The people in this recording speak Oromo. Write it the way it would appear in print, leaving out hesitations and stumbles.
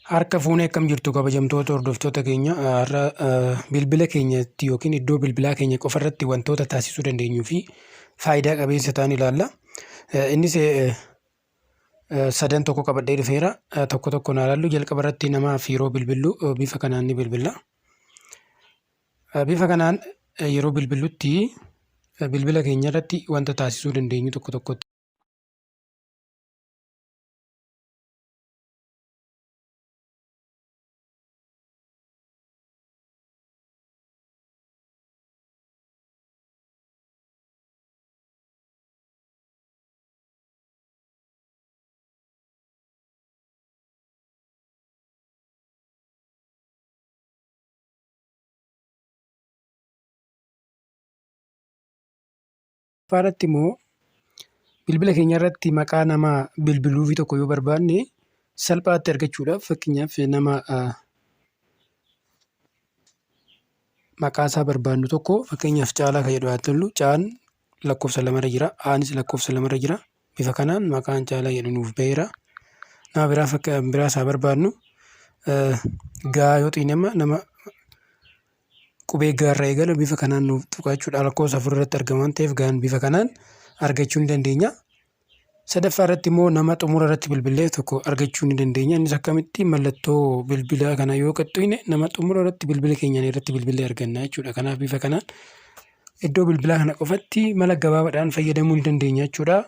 Harka fuunee akkam jirtu kabajamtoota hordoftoota keenya har'a bilbila keenyatti yookiin iddoo bilbilaa keenya qofa irratti wantoota taasisuu dandeenyuu fi faayidaa qabeessa ta'an ilaalla. Innis sadan tokko qabadhee dhufeera. Tokko tokko naa ilaallu jalqaba irratti namaaf yeroo bilbillu bifa kanaan ni bilbilla. Bifa kanaan yeroo bilbillutti bilbila keenya irratti wanta taasisuu dandeenyu tokko tokkotti. Irratti immoo bilbila keenya irratti maqaa nama bilbiluufii tokko yoo barbaanne salphaatti argachuudhaaf fakkeenyaaf nama maqaa isaa barbaannu tokko fakkeenyaaf Caalaa kan jedhu haa tollu Caan lakkoofsa lamarra jira Aanis lakkoofsa lamarra jira bifa kanaan maqaan Caalaa jedhu nuuf baheera. Nama biraa fakka biraas haa barbaannu gaa yoo xiine amma nama qubee gaarraa eegalu bifa kanaan nuuf tuqa jechuudha. Lakkoofsa 4 irratti argama waan ta'eef gaan bifa kanaan argachuu ni dandeenya. Sadaffaa irratti immoo nama xumura irratti bilbilee tokko argachuu ni dandeenya. Innis akkamitti mallattoo bilbilaa kana yoo qaxxuyne nama xumura irratti bilbila keenyaan irratti bilbilee arganna jechuudha. Kanaaf bifa kanaan iddoo bilbilaa kana qofatti mala gabaabaadhaan fayyadamuu ni dandeenya jechuudha.